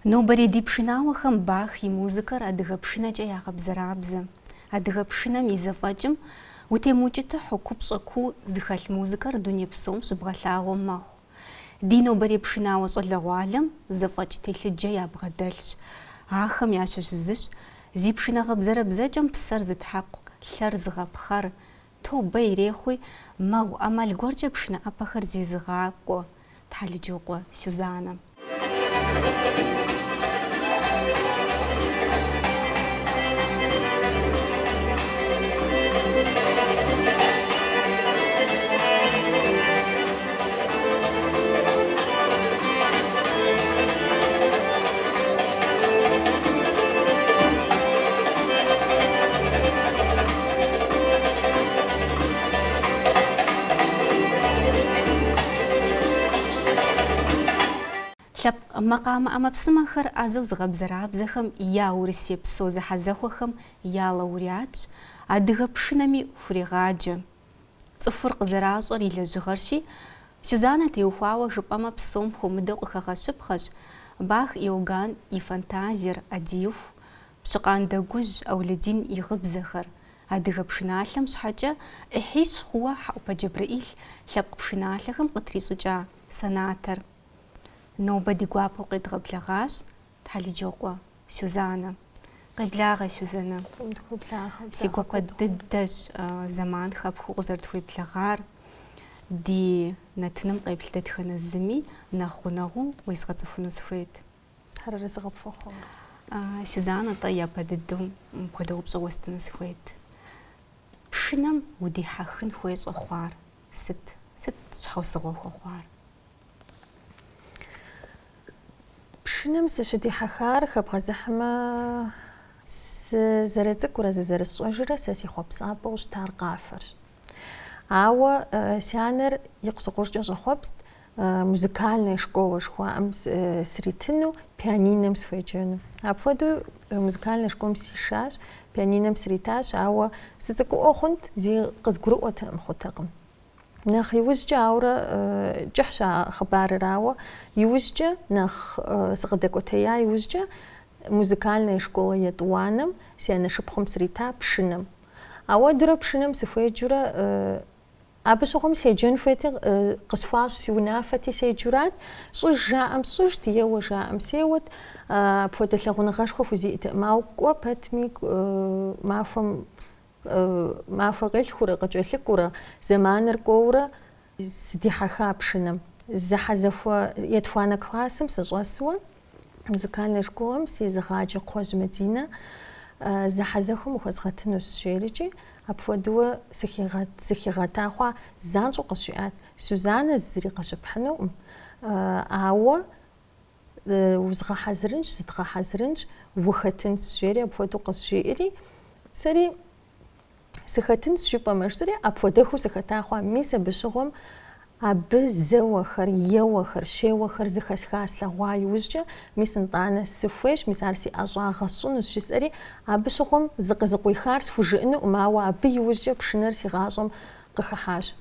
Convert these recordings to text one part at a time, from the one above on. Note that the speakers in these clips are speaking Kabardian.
Нобэрей ди пшынауэхэм Бах и музыкэр адыгэ пшынэкӏэ ягъэбзэрабзэ. Адыгэ пшынэм и зэфӏэкӏым утемыукӏытыхьу купщӏэ куу зыхэлъ музыкэр дуней псом щыбгъэлъагъуэ мэхъу. Ди нобэрей пшынауэ щӏалэгъуалэм зэфӏэкӏ телъыджэ ябгъэдэлъщ. Ахэм ящыщ зыщ зи пшынэ гъэбзэрэбзэкӏэм псэр зытхьэкъу, лъэр зыгъэпхъэр, тобэ ирехъуи, мэгъу ӏэмал гуэркӏэ пшынэ ӏэпэхэр зезыгъакӏуэ Тхьэлыджокъуэ Сюзанэ. Лъэпкъ макъамэ ӏэмэпсымэхэр ӏэзэу зыгъэбзэрабзэхэм я урысейпсо зэхьэзэхуэхэм я лауреатщ, адыгэ пшынэми хурегъаджэ. Цӏыхур къызэращӏэр и лэжьыгъэрщи, Сюзанэ теухуауэ жыпӏэмэ, псом хуэмыдэу къыхэгъэщыпхъэщ Бах Иоганн и фантазиер, Ӏэдииху, Пщыкъан Дэгужь, Ӏэулэдин и гъыбзэхэр, адыгэ пшыналъэм щхьэкӏэ ӏыхьищ хъууэ Хьэӏупэ Джэбрэӏил лъэпкъ пшыналъэхэм къытрищӏыкӏа сонатэр. Нобэ ди гуапэу къедгъэблэгъащ Тхьэлыджокъуэ Сюзанэ. Къеблагъэ, Сюзанэ. Си гуапэ дыдэщ зэман хэпхыу къызэрытхуеблэгъар. Ди нэтыным къеплъ дэтхэнэ зыми нэхъ гъунэгъуу уезгъэцӏыхуну сыхуейт. Тхьэр арэзы къыпхуэхъу. Сюзанэ, тӏэ япэ дыдэу мыпхуэдэ упщӏэ уэстыну сыхуейт. Пшынэм удихьэхын хуей щӏэхъуар сыт? Сыт щхьэусыгъуэ хуэхъуар? Пшынэм сыщыдихьэхар хэбгъэзыхьмэ, сызэрыцӏыкӏурэ зызэрысщӏэжрэ сэ си хъуэпсапӏэу щытар къафэрщ. Ауэ си анэр икъу-сыкъужкӏэ щӏэхъуэпст музыкальная школа жыхуаӏэм сритыну, пианинэм схуеджэну. Апхуэдэу музыкальная школэм сишащ, пианинэм сритащ, ауэ сыцӏыкӏуӏуэ хъунт, зи къызгурыӏуэтэкъым хъутэкъым. Нэхъ иужькӏэ ауэрэ кӏыхьщ а хъыбарыр, ауэ иужькӏэ нэхъ сыкъыдэкӏуэтея иужькӏэ музыкальная школа етӏуанэм си анэ шыпхъум срита пшынэм. Ауэдурэ пшынэм сыхуеджэурэ абы щыгъуэм седжэн хуейти, къысхуащӏ си унафэти седжурат. Щӏыж жаӏэм сщӏыжт, еуэ жаӏэм сеуэт. Апхуэдэ лъагъуныгъэшхуэ хузиӏэтэкъым, ауэ кӏуэ пэтми махуэм Махуэ къилъхурэ, къыкӏэлъыкӏуурэ, зэманыр кӏуэурэ сыдихьэха пшынэм. Зэхьэзэхуэ етхуанэ классым сыщӏэсуэ музыкальнэ школэм сезыгъаджэ Кхъуэжь Мадинэ зэхьэзэхуэм ухуэзгъэтынущ жерикӏи, апхуэдэуэ сыхигъэта хъуа занщӏэу къысжиӏат, Сюзанэ зыри къыщыпхьынукъым, ауэ Узгъэхьэзырынщ, зыдгъэхьэзырынщ, ухэтынщ, жери апхуэдэу къызжиӏэри, сэри сыхэтынщ жыпӏэмэ, жысӏэри апхуэдэхыу сыхэта хъуа. Мис абы щыгъуэм абы зэуэхэр, еуэхэр, щеуэхэр зэхэсха слъэгъуа иужькӏэ, мис нтӏанэ сыхуейщ, мис ар си ӏэщӏагъэ сщӏынущ, жысӏэри, абы щыгъуэм зыкъызыкъуихар схужыӏэнукъым, ауэ абы иужькӏэ пшынэр си гъащӏэм къыхыхьащ.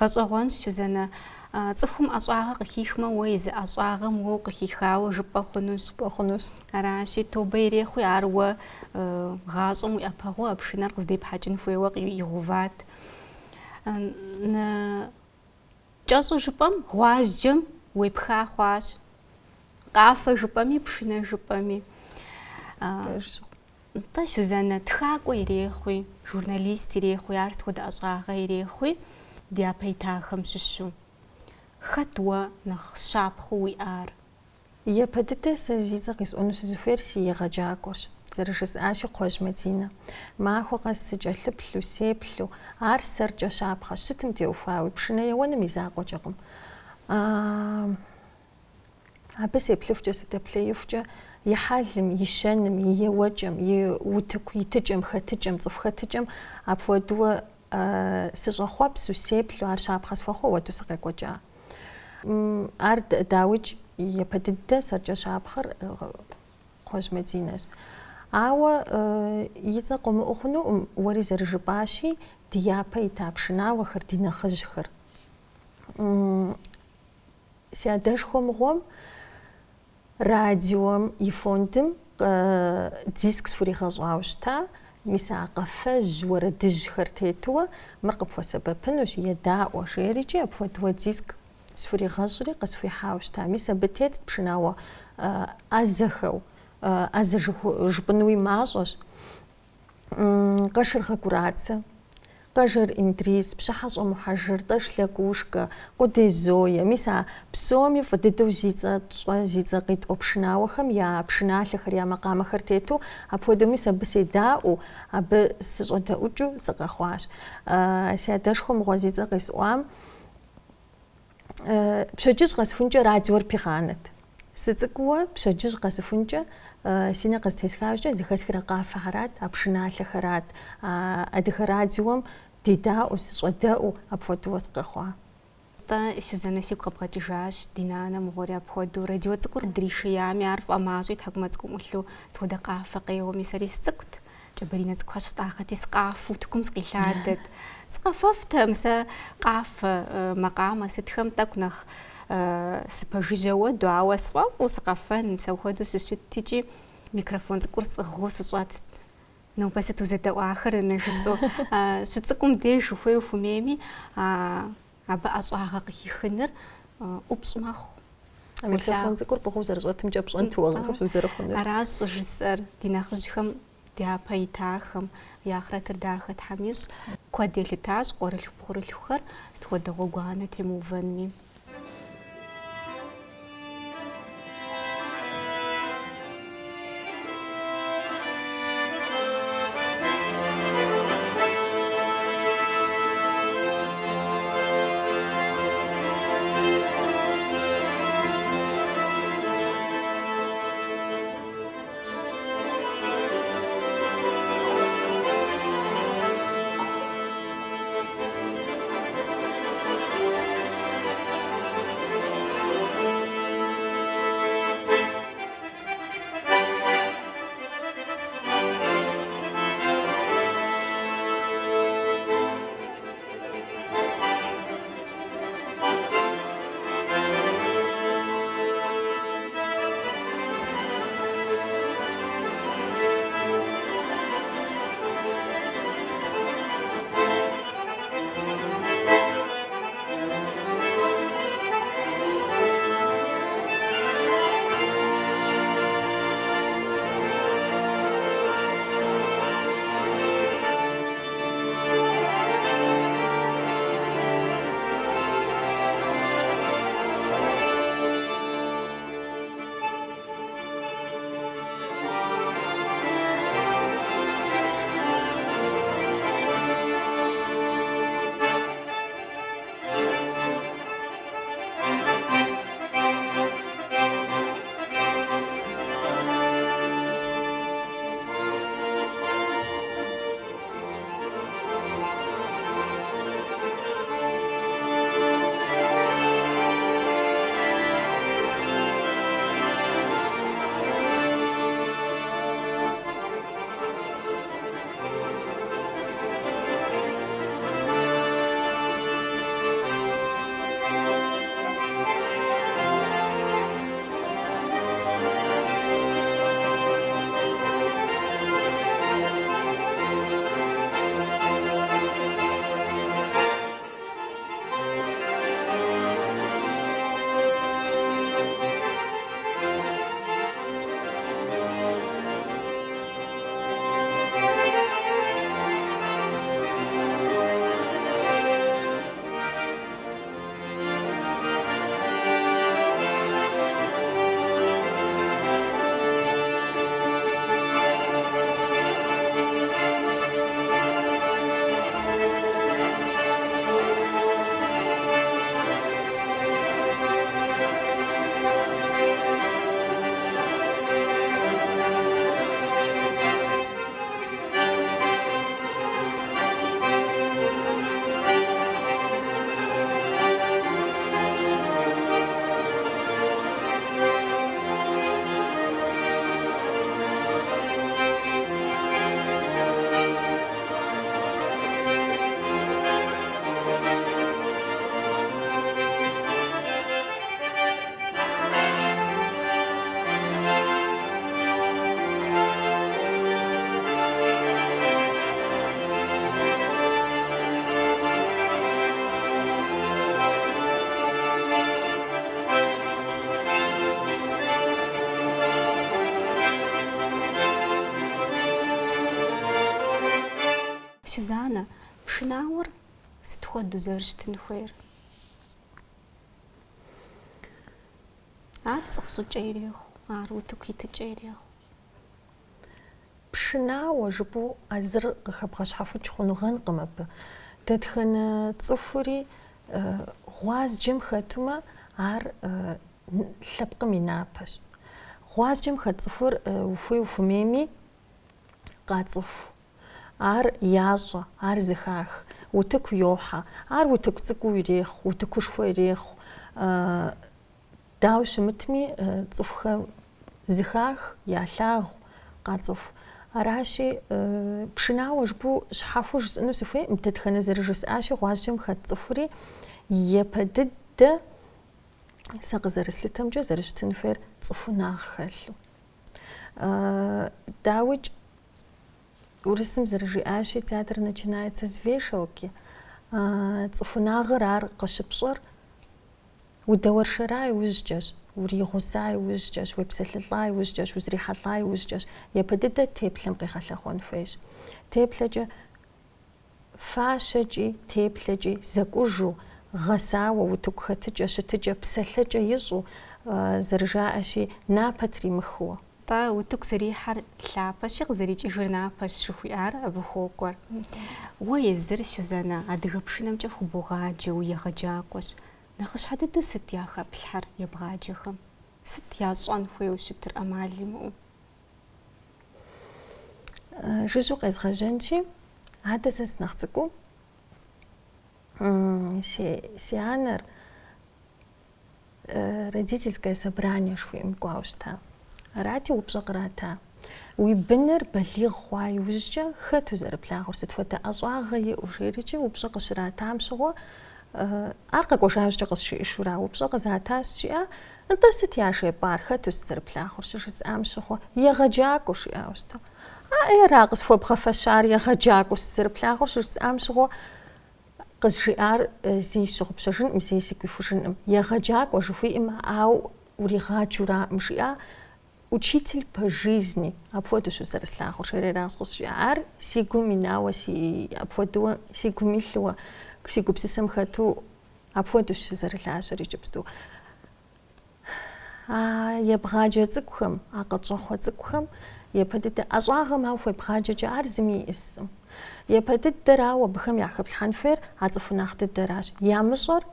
Гъэщӏэгъуэнщ, Сюзанэ. Цӏыхум ӏэщӏагъэ къыхихмэ, уэ езы ӏэщӏагъэм уэ укъыхихауэ жыпӏэ хъунущ. Жыпӏэ хъунущ. Аращи, тобэ ирехъуи, ар уэ гъащӏэм уи ӏэпэгъуу а пшынэр къыздепхьэкӏын хуейуэ къигъэуват. Кӏэщӏу жыпӏэм, гъуазджэм уепха хъуащ. Къафэ жыпӏэми, пшынэ жыпӏэми. Пэжщ. Нтӏэ, Сюзанэ, тхакӏуэ ирехъуи, журналист ирехъуи, ар сыт хуэдэ ӏэщӏагъэ ирехъуи, дяпэ итахэм щыщу. Хэт уэ нэхъ щапхъэу уиӏар? Япэ дыдэ сэ зи цӏэ къисӏуэну сызыхуейр си егъэджакӏуэрщ, зэрыжысӏащи, Кхъуэжь Мадинэ. Махуэ къэс сыкӏэлъыплъу, сеплъу, ар сэркӏэ щапхъэщ, сытым теухуауи, пшынэ еуэным и закъуэкӏэкъым. Абы сеплъыхукӏэ, сыдэплъеихукӏэ, и хьэлым, и щэным, и еуэкӏэм, и утыку итыкӏэм, хэтыкӏэм, цӏыху хэтыкӏэм апхуэдэуэ сыщӏэхъуэпсу, сеплъу, ар щапхъэ схуэхъуу ауэдэу сыкъекӏуэкӏа. Ар, дауикӏ, япэ дыдэ сэркӏэ щапхъэр Кхъуэжь Мадинэщ. Ауэ и цӏэ къомыӏуэу хъунукъым, уэри зэрыжыпӏащи, ди япэ ита пшынауэхэр, ди нэхъыжьхэр. Си адэшхуэ мыгъуэм радиом и фондым диск схуригъэщӏауэ щыта, мис а къафэжь уэрэдыжьхэр тетуэ, мыр къыпхуэсэбэпынущ, едаӏуэ, жерикӏи апхуэдэуэ диск схуригъэщӏри къысхуихьауэ щыта. Мис абы тетт пшынауэ ӏэзэхэу, ӏэзэ жыпӏэнуи мащӏэщ. Къашыргъэ Кӏурацэ, Къэжэр Индрис, Пщыхьэщӏэ Мухьэжыр, Тӏэш Лакӏушкэ, Къудей Зое, мис а псоми фӏы дыдэу зи цӏэ тщӏэ, зи цӏэ къитӏуэ пшынауэхэм я пшыналъэхэр, я макъамэхэр тету, апхуэдэу мис абы седаӏуэу, абы сыщӏэдэӏукӏыу сыкъэхъуащ. Си адэшхуэ мыгъуэ зи цӏэ къисӏуам Пщэдджыжь къэсыхункӏэ радиор пигъанэт. Сыцӏыкӏууэ пщэдджыжь къэсыхункӏэ си нэ къызэтесхащкӏэ зэхэсхыр а къафэхэрат, а пшыналъэхэрат, а адыгэ радиом дедаӏуэу, сыщӏэдэӏуу апхуэдэуэ сыкъэхъуа. Нтӏэ, Сюзанэ, сигу къэбгъэкӏыжащ, ди нанэ мыгъуэри апхуэдэу радио цӏыкӏур дришеями, ар фӏэмащӏэу и тхьэкӏумэ цӏыкӏум ӏулъу сыт хуэдэ къафэ къеуэми, сэри сыцӏыкӏут. Кӏэбэринэ цӏыкӏухэр щыстӏагъэти, сыкъафэу утыкум сыкъилъадэт. Сыкъэфэфтэкъым сэ къафэ, макъамэ сытхэм тӏэкӏу нэхъ сыпэжыжьэ уэду, ауэ сфӏэфӏу сыкъэфэн, мис апхуэдэу сыщытт икӏи микрофон цӏыкӏур сӏыгъыу сыщӏэтт. Нобэ сыт узэдэӏуахэр, нанэ жысӏэу. Щыцӏыкӏум деж ухуей ухуэмейми, абы ӏэщӏагъэ къыхихыныр ӏупщӏ мэхъу. А микрофон цӏыкӏур пӏыгъыу зэрыщӏэтымкӏэ пщӏэнт уэ узэрыхъунур. Аращ щӏыжысӏэр, ди нэхъыжьхэм дяпэ итахэм, я ахърэтыр дахэ Тхьэм ищӏ. Куэд елъытащ къуэрылъху-пхъурылъхухэр сыт хуэдэ гъуэгуанэ темыувэнми. Сюзанэ, пшынауэр сыт хуэдэу зэрыщытын хуейр? Ар цӏыху щӏыкӏэ ирехъу, ар утыку итыкӏэ ирехъу. Пшынауэ жыпӏэу а зыр къыхэбгъэщхьэхукӏ хъунугъэнкъым абы. Дэтхэнэ цӏыхури гъуазджэм хэтумэ, ар лъэпкъым и напэщ. Гъуазджэм хэт цӏыхур ухуей-ухуэмейми къацӏыху. Ар ящӏэ, ар зэхах, утыку йохьэ. Ар утыку цӏыкӏуу ирехъу, утыкушхуэ ирехъу. Дауэ щымытми, цӏыхухэм зэхах, ялъагъу, къацӏыху. Аращи, пшынауэ жыпӏэу щхьэхуэу жысӏэну сыхуейкъым, дэтхэнэ зэрыжысӏащи, гъуазджэм хэт цӏыхури япэ дыдэ сэ къызэрыслъытэмкӏэ зэрыщытын хуейр цӏыхунагъ хэлъу. Дауикӏ, урысым зэрыжиӏащи, театр начинается с вешалки, цӏыхунагъыр ар къыщыпщӏэр Удэуэршэра иужькӏэщ, уригъуса иужькӏэщ, уепсэлъылӏа иужькӏэщ, узрихьэлӏа иужькӏэщ. Япэ дыдэ теплъэм къигъэлъэгъуэн хуейщ. Теплъэкӏэ фащэкӏи, теплъэкӏи зэкӏужу, гъэсауэ, утыку хэтыкӏэ, щытыкӏэ, псэлъэкӏэ ищӏу, зэрыжаӏэщи, напэ тримыхыуэ. Тӏэ, утыку зэрихьэр лъапэщи, къызэрикӏыжыр напэщ жыхуиӏар абы хуокӏуэр. Уэ езыр, Сюзанэ, адыгэ пшынэмкӏэ хубогъаджэ, уегъэджакӏуэщ. Нэхъыщхьэ дыдэу сыт яхэплъхьэр ебгъаджэхэм? Сыт ящӏэн хуейуэ щытыр ӏэмал имыӏэу? Жыжьэу къезгъэжьэнщи, адэ сэ сынэхъ цӏыкӏуу си анэр родительское собрание жыхуиӏэм кӏуауэ щыта. Арати, упщӏэ кърата. Уи быныр балигъ хъуа иужькӏэ хэт узэрыплъагъур, сыт хуэдэ ӏэщӏагъэ иӏэу жерикӏи упщӏэ къыщратам щыгъуэ, ар къэкӏуэжа иужькӏэ къысжиӏэжура, упщӏэ къызатащ, жиӏа, нтӏэ сыт яжепӏар, хэту сызэрыплъагъур щыжысӏам щыгъуэ, егъэджакӏуэу жиӏауэ щыта. Аӏей ара къысхуэбгъэфэщар егъэджакӏуэу сызэрыплъагъур щыжысӏам щыгъуэ, Къызжиӏар зэи сщыгъупщэжынкъым, зэи сигу ихужынкъым. Егъэджакӏуэ жыхуиӏэм ауэ уригъаджэураӏым жиӏа, учитель по жизни, апхуэдэущ узэрыслъагъур, жери аращ къызжиӏа. Ар си гум инауэ, си апхуэдэуэ си гум илъыуэ, си гупсысэм хэту апхуэдэущ сызэрылажьэр иджыпсту. А ебгъаджэ цӏыкӏухэм, а къытщӏэхъуэ цӏыкӏухэм япэ дыдэ ӏэщӏагъэм ауэ хуебгъаджэкӏэ ар зыми иӏыскъым. Япэ дыдэрауэ абыхэм яхэплъхьэн хуейр а цӏыхунагъ дыдэращ. Ямыщӏэр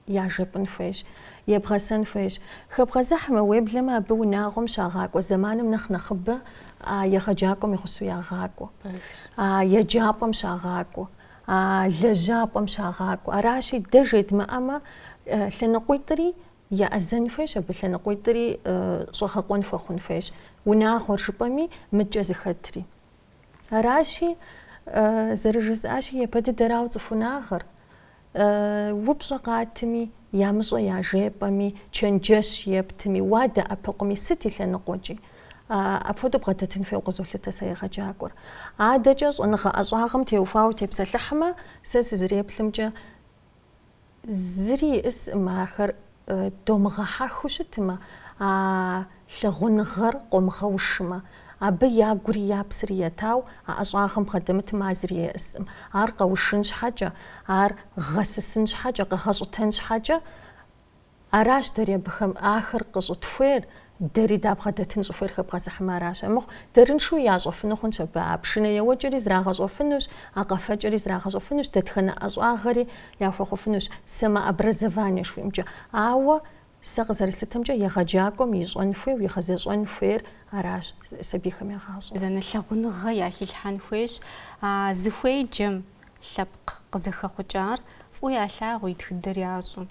яжепӏэн хуейщ, ебгъэсэн хуейщ. Хэбгъэзыхьмэ, уеблэмэ абы унагъуэм щагъакӏуэ зэманым нэхъ нэхъыбэ а егъэджакӏуэм и гъусэу ягъакӏуэ, а еджапӏэм щагъакӏуэ, а лэжьапӏэм щагъакӏуэ. Аращи, дэ жедмыӏэмэ, лъэныкъуитӏри еӏэзэн хуейщ, абы лъэныкъуитӏри щӏэгъэкъуэн хуэхъун хуейщ, унагъуэр жыпӏэми, мыдкӏэ зыхэтри. Аращи, зэрыжысӏащи, япэ дыдэрауэ цӏыхунагъэр, упщӏэ къатми, ямыщӏэ яжепӏэми, чэнджэщ ептми, уадэӏэпыкъуми, сыт и лъэныкъуэкӏи. Апхуэдэу бгъэдэтын хуейуэ къызолъытэ сэ егъэджакӏуэр. Адэкӏэ щӏэныгъэ ӏэщӏагъэм теухуауэ тепсэлъыхьмэ, сэ сызэреплъымкӏэ, зыри иӏыскъым ахэр домыгъэхьэхыу щытмэ, а лъагъуныгъэр къомыгъэушмэ, абы я гури я псэри етау а ӏэщӏагъэм бгъэдэмытым а зыри иӏыскъым. Ар къэушын щхьэкӏэ, ар гъэсысын щхьэкӏэ, къэгъэщӏытэн щхьэкӏэ, Аращ дэри абыхэм ахэр къыщӏытхуейр, дэри дабгъэдэтын щӏыхуейр хэбгъэзыхьмэ аращ. Амыхъу, дэрыншэуи ящӏэфыну хъунщ абы, а пшынэ еуэкӏэри зрагъэщӏэфынущ, а къэфэкӏэри зрагъэщӏэфынущ, дэтхэнэ ӏэщӏагъэри яхуэхъуфынущ, самообразование жыхуиӏэмкӏэ. Ауэ сэ къызэрыслъытэмкӏэ, егъэджакӏуэм ищӏэн хуейуэ, игъэзэщӏэн хуейр аращ сабийхэм я гъащӏэм. Зэнэ лъагъуныгъэ яхилъхьэн хуейщ а зыхуеджэм лъэпкъ къызыхэхъукӏар фӏыуэ ялъагъуу и тхыдэр ящӏу.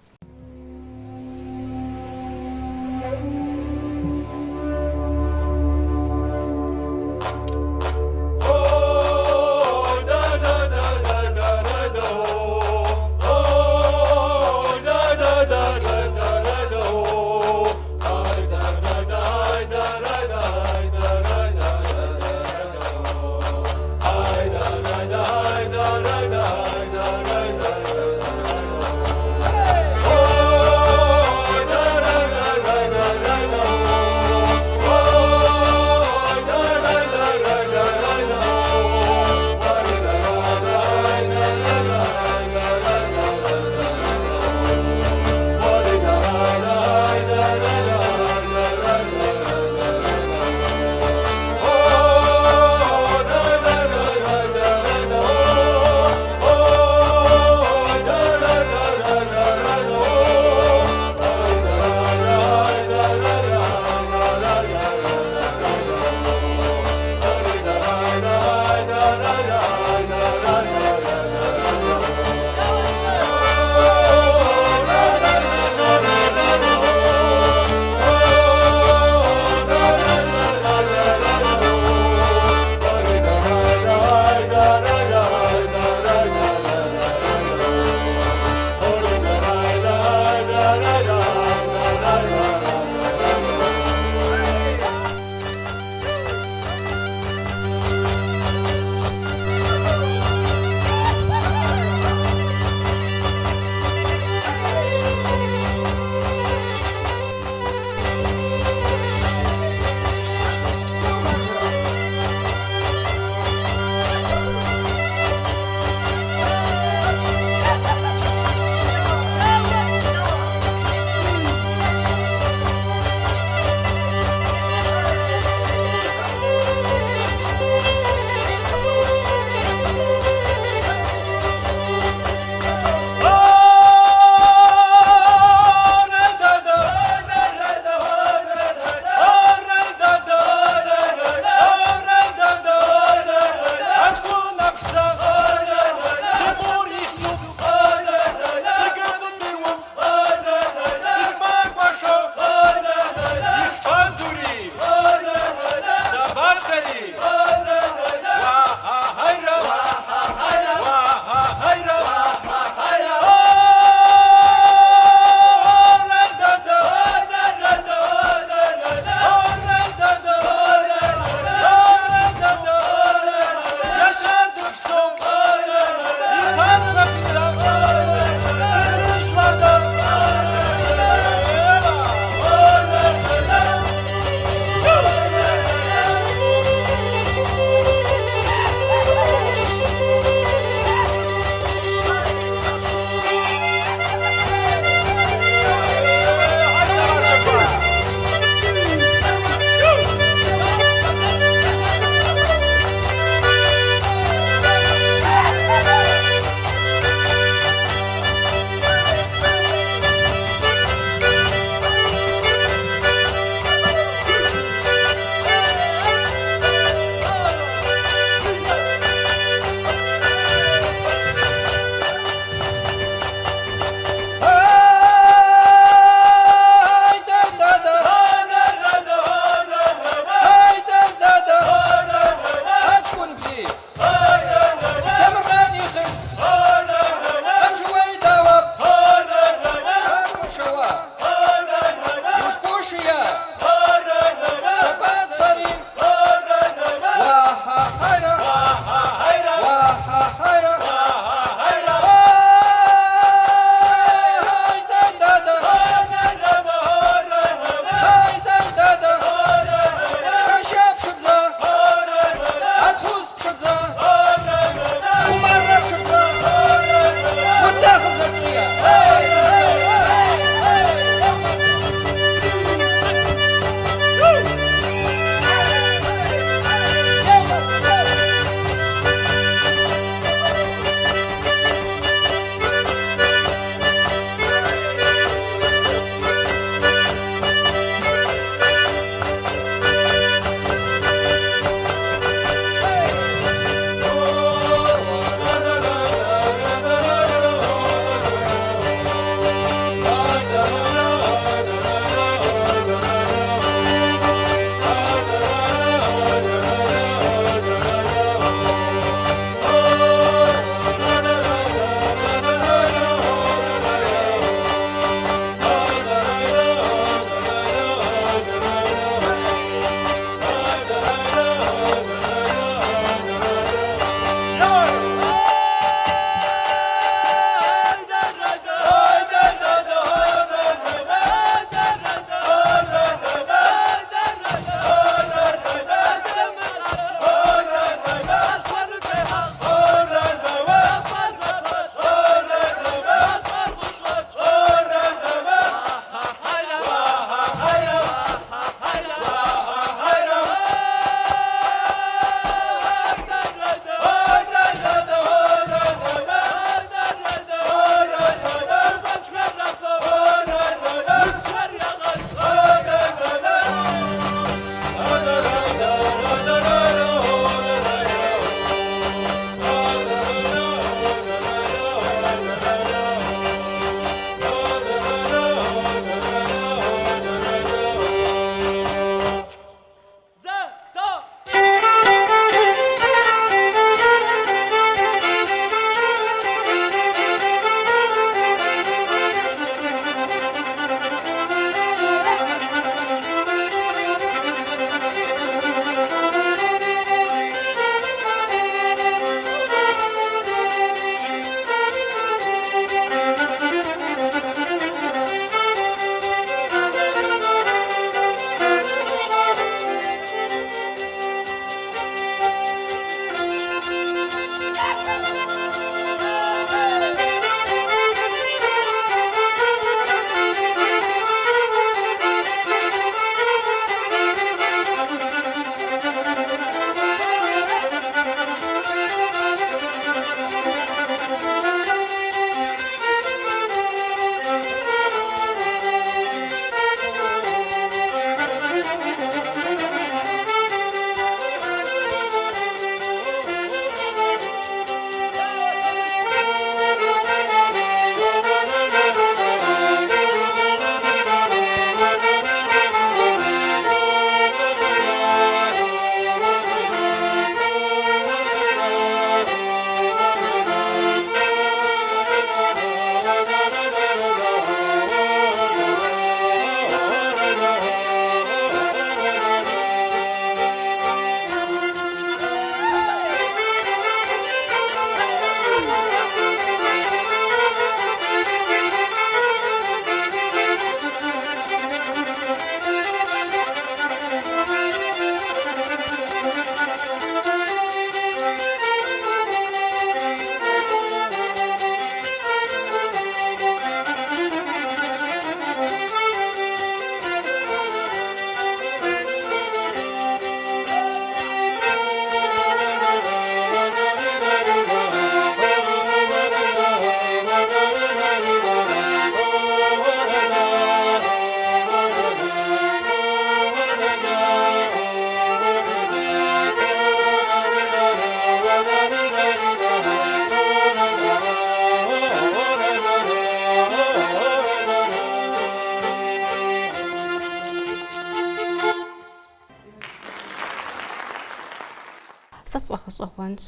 Сэ сфӏэгъэщӏэгъуэнщ.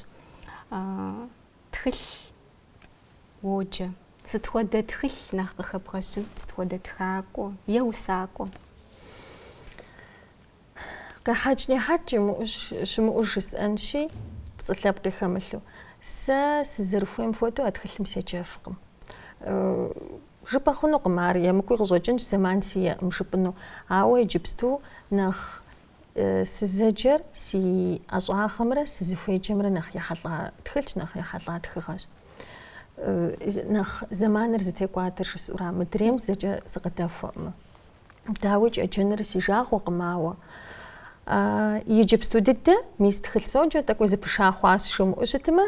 Тхылъ уоджэ. Сыт хуэдэ тхылъ нэхъ къыхэбгъэщынт, сыт хуэдэ тхакӏуэ е усакӏуэ? Къехьэкӏ-нехьэкӏ щымыӏэу жысӏэнщи, пцӏы лъэпкъи хэмылъу. Сэ сызэрыхуейм хуэдэу а тхылъым седжэфкъым. Жыпӏэ хъунукъым ар, емыкӏуи къыщӏэкӏынщ зэман сиӏэкъым жыпӏэну. Ауэ иджыпсту нэхъ сызэджэр си ӏэщӏагъэмрэ сызыхуеджэмрэ нэхъ ехьэлӏа тхылъщ, нэхъ ехьэлӏа тхыгъэщ. Нэхъ зэманыр зытекӏуадэр жысӏэура, мыдрейм зэкӏэ сыкъыдэхуэкъымэ. Дауикӏ, еджэныр си жагъуэкъым, ауэ иджыпсту дыдэ мис тхылъ соджэ, тӏэкӏуи зыпыша хъуащ жумыӏэу щытмэ,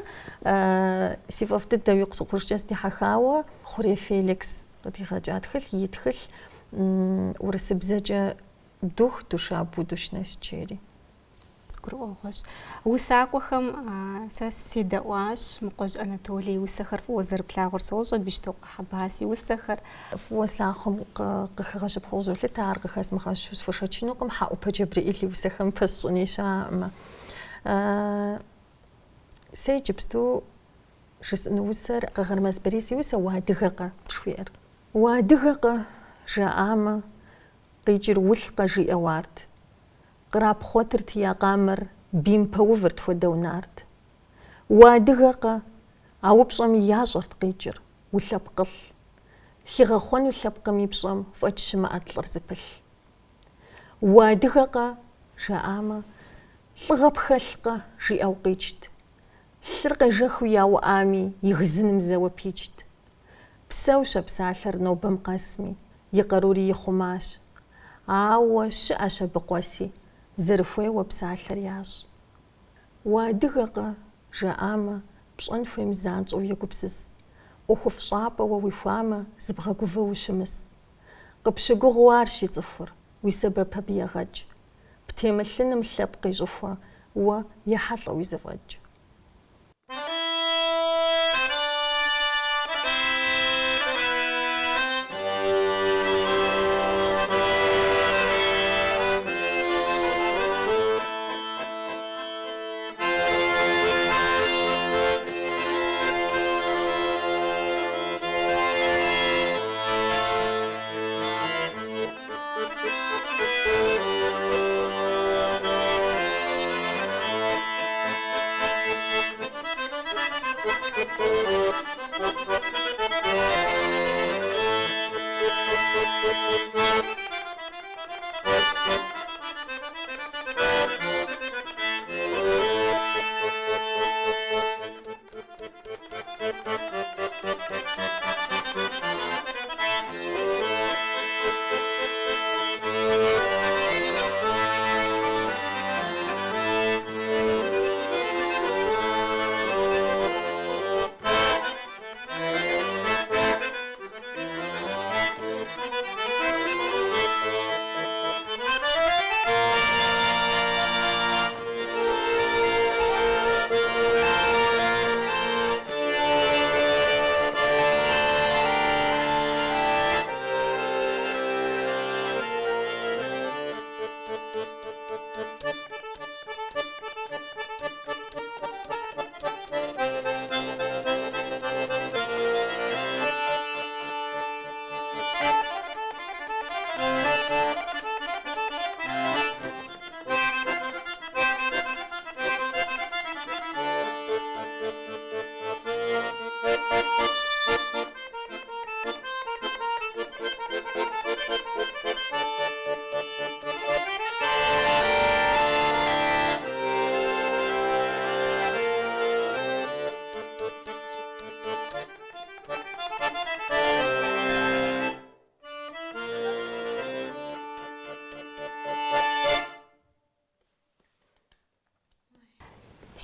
си фӏэфӏ дыдэу икъу-сыкъужкӏэ сыдихьэхауэ Хъурей Феликс къыдигъэкӏа тхылъ, и тхылъ урысыбзэкӏэ Дух, душа, будущность жери. Гурыӏуэгъуэщ. Усакӏуэхэм сэ седэӏуащ, Мыкъуэжь Анатолий и усэхэр фӏыуэ зэрыплъагъур сощӏэ, Бещтокъуэ Хьэбас и усэхэр. Фӏыуэ слъагъухэм къыхэгъэщыпхъэу къызолъытэ, ар къыхэзмыгъэщу схуэшэчынукъым, Хьэӏупэ Джэбрэӏил и усэхэм пэсщӏыни щыӏэкъым. Сэ иджыпсту жысӏэну усэр Къагъырмэс Борис и усэ Уадыгэкъэ жыхуиӏэр. Уадыгэкъэ жаӏамэ, къикӏыр улӏкъэ жиӏэу арт. Кърапхъуэтырти я къамэр, бийм пэувырт хуэдэу нарт. Уадыгэкъэ? А упщӏэми ящӏэрт къикӏыр, улъэпкъылӏ. Хигъэхъуэну лъэпкъым и пщӏэм фӏэкӏ щымыӏэт лӏыр зыпылъ. Уадыгэкъэ? жаӏамэ, лӏыгъэ пхэлъкъэ? жиӏэу къикӏт. Лъыр къежэхыу яуӏами, и гызыным зэуэ пичт. Псэущ а псалъэр нобэм къэсми, и къарури ихъумащ. Ауэ щыӏэщ абы къуэси, зэрыхуейуэ псалъэр ящӏ. Уадыгэкъэ? жаӏамэ, пщӏэн хуейм занщӏэу егупсыс. ӏуэхуфӏ щӏапӏэ уэ уихуамэ, зыбгъэгувэу ущымыс. Къыпщыгугъыу арщ и цӏыхур, уи сэбэп абы егъэкӏ. Птемылъыным лъэпкъ и щӏыхуэ, уэ ехьэлӏэ уи зэфӏэкӏ.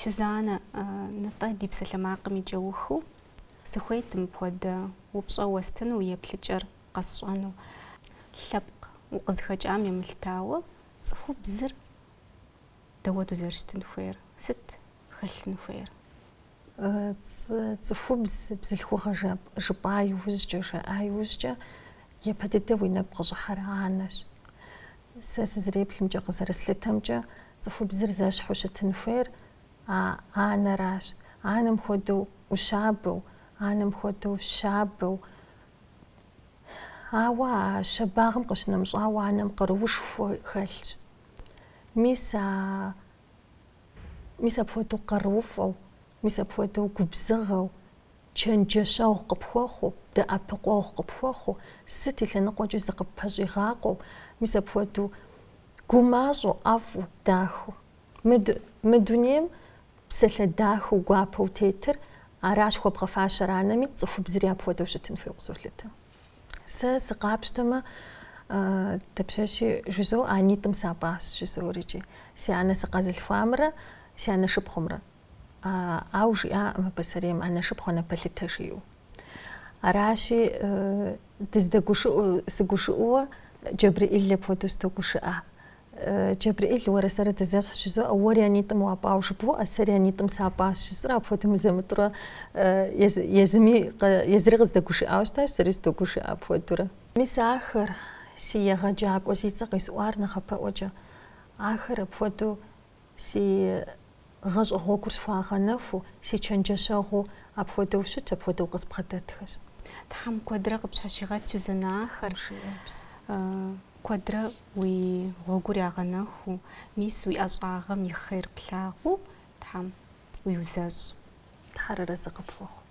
Сюзанэ, нтӏэ ди псалъэмакъым и кӏэухыу сыхуейт мыпхуэдэ упщӏэ уэстыну, уи еплъыкӏэр къэсщӏэну. Лъэпкъ укъызыхэкӏам емылъытауэ цӏыхубзыр дауэду зэрыщытын хуейр? Сыт хэлъын хуейр? Цӏыхубз бзылъхугъэ жыпӏа иужькӏэ, жаӏа иужькӏэ, япэ дыдэ уи нэгу къыщӏыхьэр анэщ. Сэ сызэреплъымкӏэ, къызэрыслъытэмкӏэ, цӏыхубзыр зэщхьу щытын хуейр. А анэращ. Анэм хуэдэу ӏущабэу, анэм хуэдэу щабэу. Ауэ а щабагъым къыщынэмыщӏауэ анэм къаруушхуэ хэлъщ. Мис а мис апхуэдэу къарууфӏэу, мис апхуэдэу губзыгъэу, чэнджэщэгъу къыпхуэхъуу, дэӏэпыкъуэгъу къыпхуэхъуу, сыт и лъэныкъуэкӏи зыкъыппэщӏигъакъуэу, мис апхуэдэу гумащӏэу, ӏэфӏу, дахэу. Мы дунейм псалъэ дахэу, гуапэу тетыр аращ хуэбгъэфащэр анэми, цӏыхубзри апхуэдэу щытын хуейуэ къызолъытэ. Сэ сыкъапщтэмэ, дапщэщи жызоӏэ, анитӏым сапӏащ жызоӏэр икӏи. Си анэ сыкъэзылъхуамрэ си анэ шыпхъумрэ. Ауэ жиӏаӏым пасэрейм анэ шыпхъу анэ пэлъытэ жиӏэу. Аращи, дыздэгушыӏэу, сыгушыӏэуэ Джэбрэӏил апхуэдэу сыдогушыӏэ. Джэбрэӏил, уэрэ сэрэ дызэщхьщ жызоӏэ, уэри анитӏым уапӏауэ жыбоӏэ, сэри анитӏым сапӏащ жысӏэурэ апхуэдэу мызэ-мытӏурэ езыми езыри къыздэгушыӏауэ щытащ, сэри сыдогушыӏэ апхуэдэурэ. Мис ахэр, си егъэджакӏуэ зи цӏэ къисӏуар нэхъапэӏуэкӏэ, ахэр апхуэдэу си гъащӏэ гъуэгур схуагъэнэхуу, си чэнджэщэгъуу апхуэдэу щытщ, апхуэдэу къызбгъэдэтхэщ. Тхьэм куэдрэ къыпщхьэщигъэт, Сюзанэ, ахэр. Куэдрэ уи гъуэгур ягъэнэхуу, мис уи ӏэщӏагъэм и хъер плъагъуу Тхьэм уиузэщӏ. Тхьэр арэзы къыпхухъу.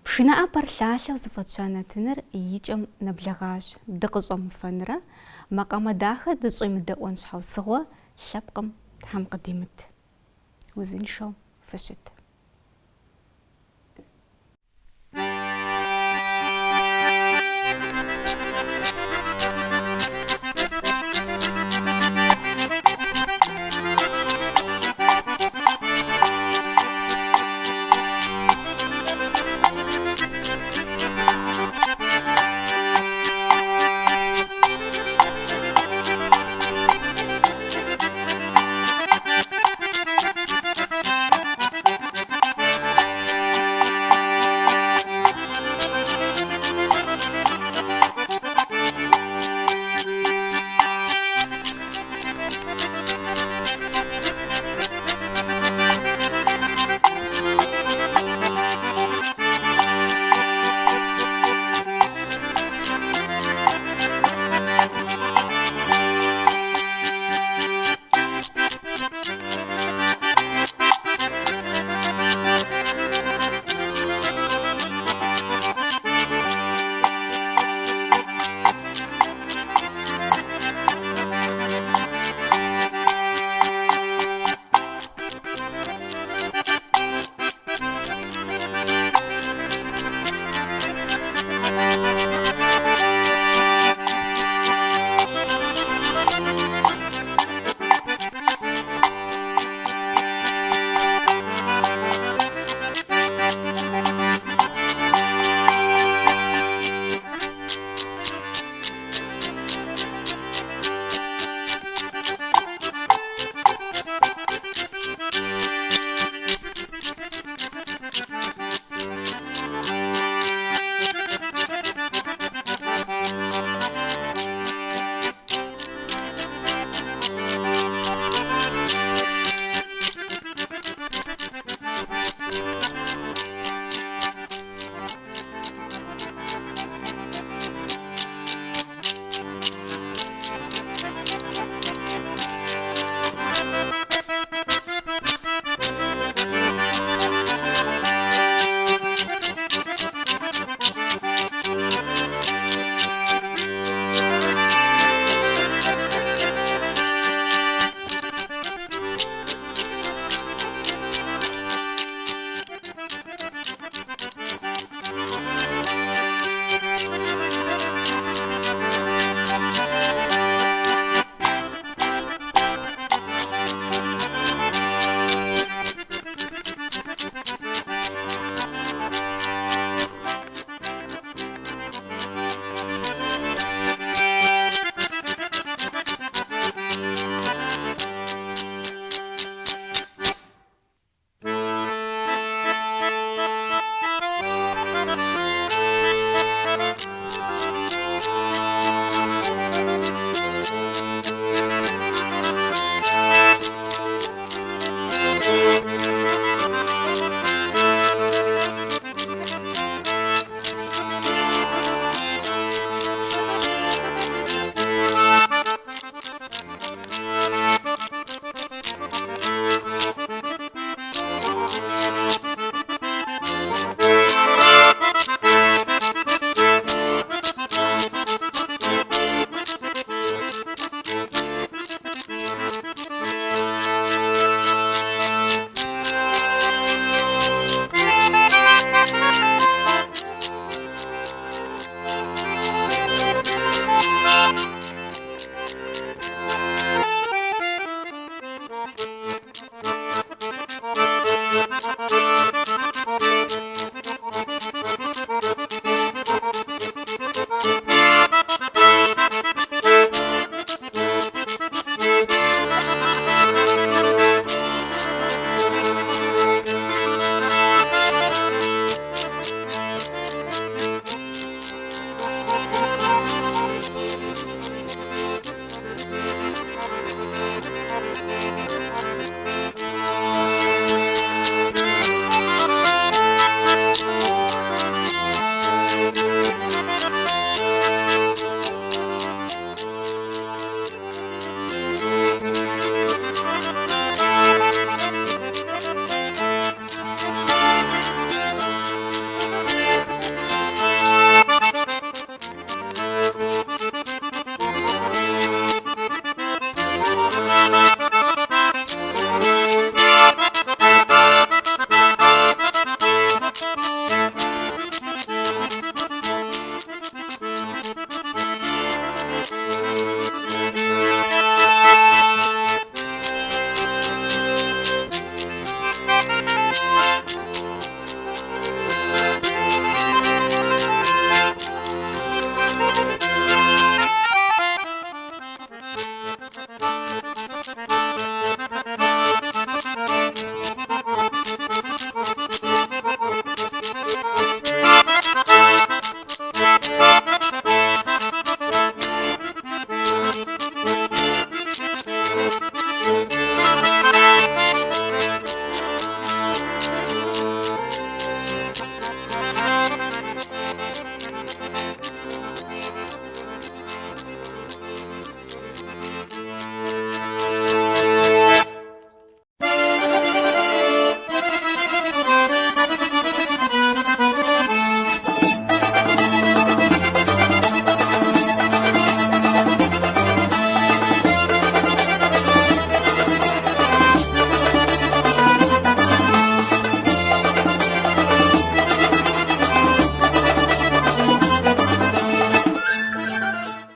Пшынэ ӏэпэр лъалъэу зыфӏэтща нэтыныр и кӏэм нэблэгъащ. Дыкъыщӏэмыфэнрэ макъамэ дахэ дыщӏемыдэӏуэн щхьэусыгъуэ лъэпкъым Тхьэм къыдимыт. Узыншэу фыщыт.